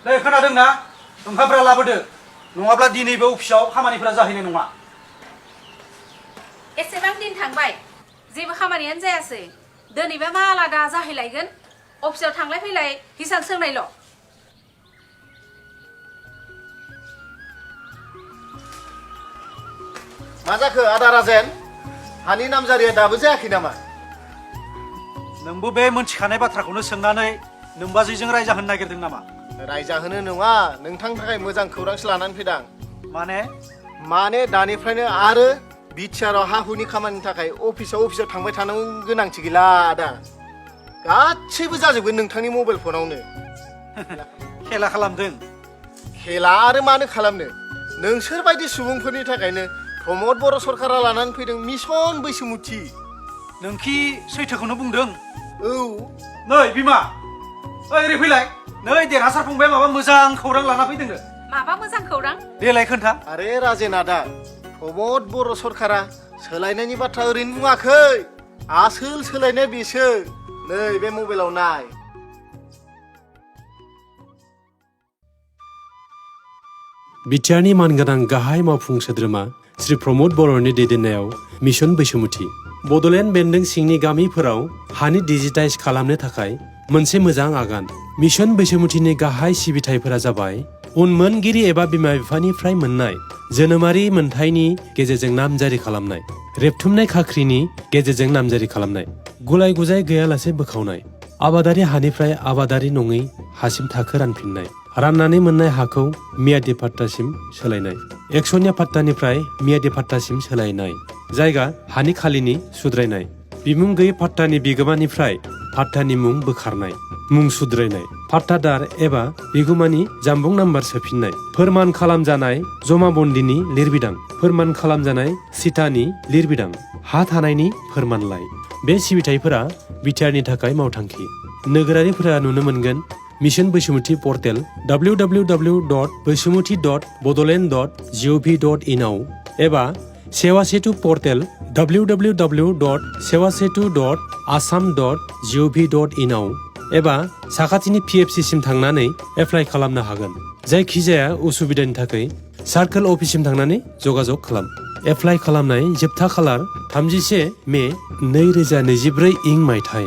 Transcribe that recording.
नै खोनादोंना ओंखामफ्रा लाबोदो नङाब्ला दिनैबो अफिसाव खामानिफोरा जाहैनाय नङा एसेबां दिन थांबाय जेबो खामानियानो जायासै दिनैबा मा आलादा जाहैलायगोन अफिसाव थांलाय फैलाय हिसान सोंनायल' मा जाखो आदा राजेन हानि नामजारिया दाबो जायाखै नामा नोंबो बे मोनथिखानाय बाथ्राखौनो सोंनानै नोंबाजैजों रायजाहोनो नागिरदों नामा रायजाहोनो नङा नोंथांनि थाखाय मोजां खौरांसो लानानै फैदां माने दानिफ्रायनो आरो बिटिआरआव हा हुनि खामानिनि थाखाय अफिसाव थांबाय थानांगौ गोनांथि गैला आदा गासैबो जाजोबगोन नोंथांनि मबाइल फनावनो खेला खालामदों खेला आरो मानो खालामनो नोंसोरबायदि सुबुंफोरनि थाखायनो प्रमद बर' सरकारा लानानै फैदों मिशन बैसोमुथि नोंखि सैथोखौनो बुंदों औ नै बिमा ओरै फैलाय नै देरहासार फंबाया माबा मोजां खौरां लाना फैदोंनो माबा मोजां खौरां देलाय खोन्था आरे राजेन आदा प्रमद बर' सरकारा सोलायनायनि बाथ्रा ओरैनो बुङाखै आसोल सोलायनाया बेसो नै बे मबाइलाव नाय बिटिआरनि मानगोनां गाहाय मावफुं सोद्रोमा श्री प्रमद बर'नि दैदेननायाव मिशन बैसोमुथि बड'लेण्ड बेन्दों सिंनि गामिफोराव हानि डिजिटाइज खालामनो थाखाय मोनसे मोजां आगान मिशन बैसोमुथिनि गाहाय सिबिथायफोरा जाबाय उनमोनगिरि एबा बिमा बिफानिफ्राय मोननाय जोनोमारि मोनथायनि गेजेरजों नामजारि खालामनाय रेबथुमनाय खाख्रिनि गेजेरजों नामजारि खालामनाय गुलाय गुजाय गैयालासे बोखावनाय आबादारि हानिफ्राय आबादारि नङै हासिम थाखो रानफिननाय राननानै मोननाय हाखौ मियादि पाट्टासिम सोलायनाय एकसनिया पाट्टानिफ्राय मियादि पाट्टासिम सोलायनाय जायगा हानि खालिनि सुद्रायनाय बिमुं गैयै पाट्टानि बिगोमानिफ्राय पाट्टानि मुं बोखारनाय मुं सुद्रायनाय पाट्टादार एबा बिगुमानि जामबुं नाम्बार सोफिननाय फोरमान खालामजानाय जमाबन्दीनि लिरबिदां फोरमान खालामजानाय सिटानि लिरबिदां हा थानायनि फोरमानलाइ बे सिबिथायफोरा बिटिआरनि थाखाय मावथांखि नोगोरारिफोरा नुनो मोनगोन मिशन बैसोमुथि पर्टेल www.baisumuthi.bodoland.gov.in आव एबा सेवा सेतु पर्टेल www.sewasetu.assam.gov.in आव एबा साखाथिनि PFC सिम थांनानै एप्लाइ खालामनो हागोन जायखिजाया उसुबिदानि थाखाय सार्कोल अफिससिम थांनानै जगाजग खालाम एप्लाइ खालामनाय जोबथा खालार 31 मे 2024 मायथाइ